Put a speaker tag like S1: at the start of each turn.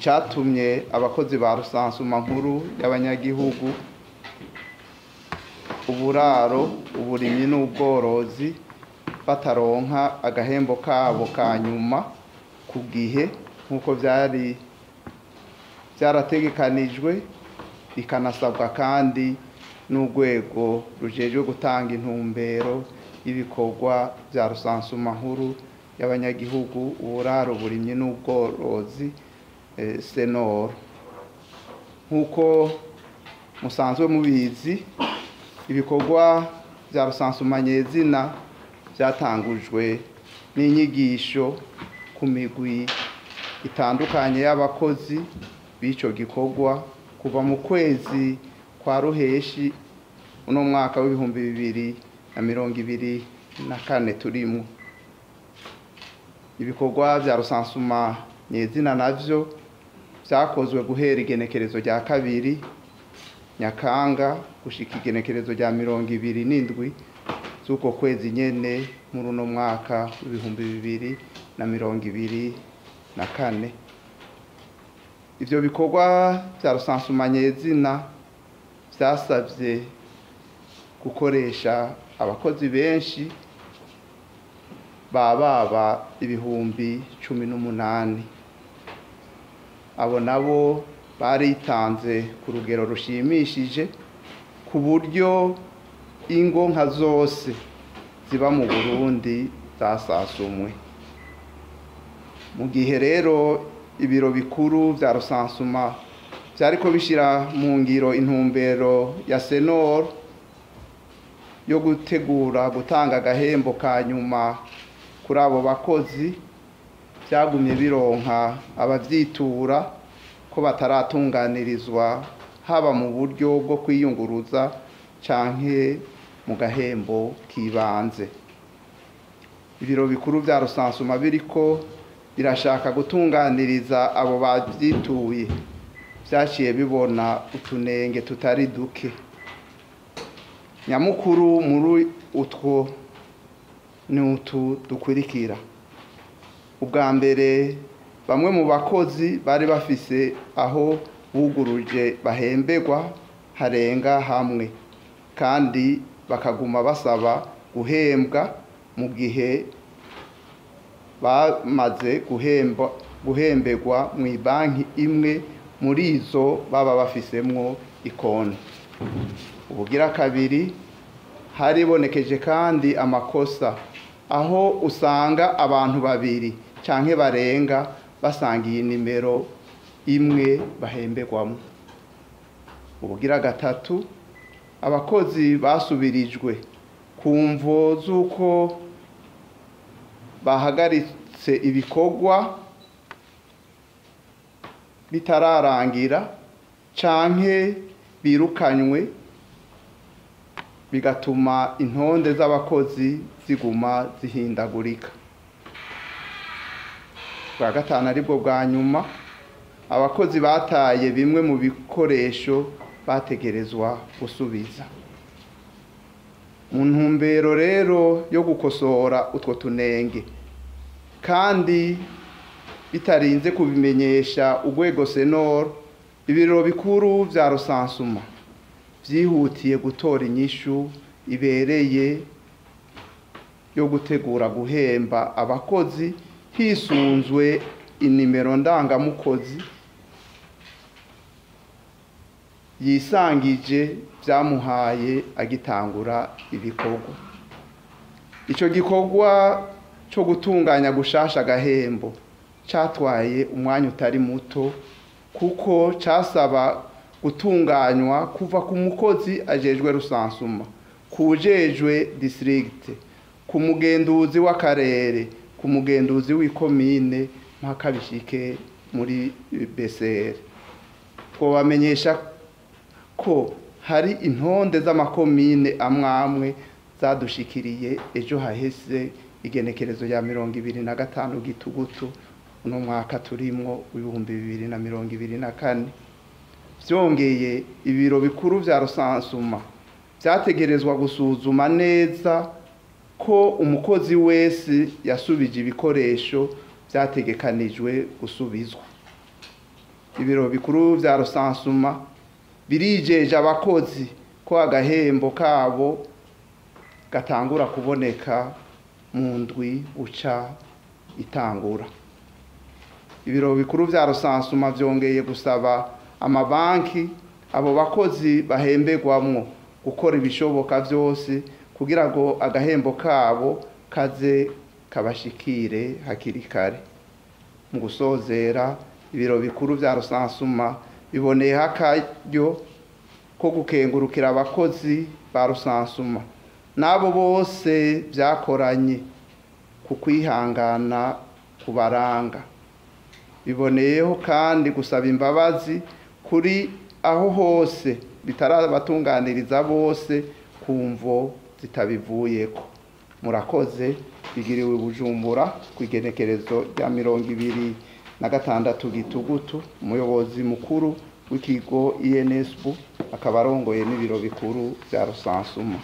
S1: Icyatumye abakozi ba rusansuma nkuru y'abanyagihugu, uburaro, uburimyi n'ubworozi bataronka agahembo kabo ka nyuma ku gihe nk'uko byari byarategekanijwe, bikanasabwa kandi n'urwego rujejwe gutanga intumbero y'ibikorwa bya rusansuma nkuru y'abanyagihugu, uburaro, uburimyi n'ubworozi, senoro. Nk'uko musanzwe mubizi, ibikorwa bya rusansuma nyezina byatangujwe n'inyigisho ku migwi itandukanye y'abakozi b'ico gikorwa kuva mu kwezi kwa ruheshi uno mwaka w'2024 turimo. Ibikorwa bya rusansuma nyezina navyo vyakozwe guhera igenekerezo rya 2 Nyakanga gushika igenekerezo rya 27 z'uko kwezi nyene muri uno mwaka w'2024. Ivyo bikorwa vya rusansuma nyezina vyasavye gukoresha abakozi benshi bababa 18,000. Abo nabo baritanze ku rugero rushimishije, ku buryo ingo nka zose ziba mu Burundi zasasumwe. Mu gihe rero ibiro bikuru vya rusansuma vyariko bishira mu ngiro intumbero ya senor yo gutegura gutanga agahembo ka nyuma kuri abo bakozi, byagumye bironka abavyitura ko bataratunganirizwa haba mu buryo bwo kwiyunguruza canke mu gahembo kibanze. Ibiro bikuru vya rusansuma biriko birashaka gutunganiriza abo bavyituye, vyaciye bibona utunenge tutari duke. Nyamukuru muri utwo ni utu dukurikira. Ubwa mbere, bamwe mu bakozi bari bafise aho buguruje bahemberwa harenga hamwe, kandi bakaguma basaba guhembwa mu gihe bamaze guhemberwa mu banki imwe muri izo baba bafisemwo ikonti. Ubugira kabiri, haribonekeje kandi amakosa aho usanga abantu babiri canke barenga basangiye nimero imwe bahemberwamo. Ubugira gatatu, abakozi basubirijwe ku mvo z'uko bahagaritse ibikorwa bitararangira canke birukanywe, bigatuma intonde z'abakozi ziguma zihindagurika. Bwa gatanu aribwo bwa nyuma, abakozi bataye bimwe mu bikoresho bategerezwa gusubiza. Mu ntumbero rero yo gukosora utwo tunenge kandi bitarinze kubimenyesha urwego senor, ibiro bikuru vya rusansuma vyihutiye gutora inyishu ibereye yo gutegura guhemba abakozi hisunzwe inimero ndangamukozi yisangije vyamuhaye agitangura ibikorwa. Ico gikorwa co gutunganya gushasha agahembo catwaye umwanya utari muto, kuko casaba gutunganywa kuva ku mukozi ajejwe rusansuma, kujejwe district, ku mugenduzi w'akarere, ku mugenduzi w'ikomine mpaka bishike muri BCR. Twobamenyesha ko hari intonde z'amakomine amwamwe zadushikiriye ejo haheze igenekerezo ya 25 Gitugutu uno mwaka turimwo 2024. Vyongeye, ibiro bikuru vya rusansuma vyategerezwa gusuzuma neza ko umukozi wese yasubije ibikoresho vyategekanijwe gusubizwa. Ibiro bikuru vya Rusansuma birijeje abakozi ko agahembo kabo gatangura kuboneka mu ndwi uca itangura. Ibiro bikuru vya Rusansuma vyongeye gusaba amabanki abo bakozi bahemberwamwo gukora ibishoboka vyose kugira ngo agahembo kabo kaze kabashikire hakiri kare. Mu gusozera, ibiro bikuru vya Rusansuma biboneyeho akaryo ko gukengurukira abakozi ba Rusansuma n'abo bose vyakoranye ku kwihangana kubaranga. Biboneyeho kandi gusaba imbabazi kuri aho hose bitarabatunganiriza bose ku mvo zitabivuyeko. Murakoze. Bigiriwe Bujumbura ku igenekerezo rya 26 Gitugutu. Umuyobozi mukuru w'ikigo INSB akaba arongoye n'ibiro bikuru vya Rusansuma.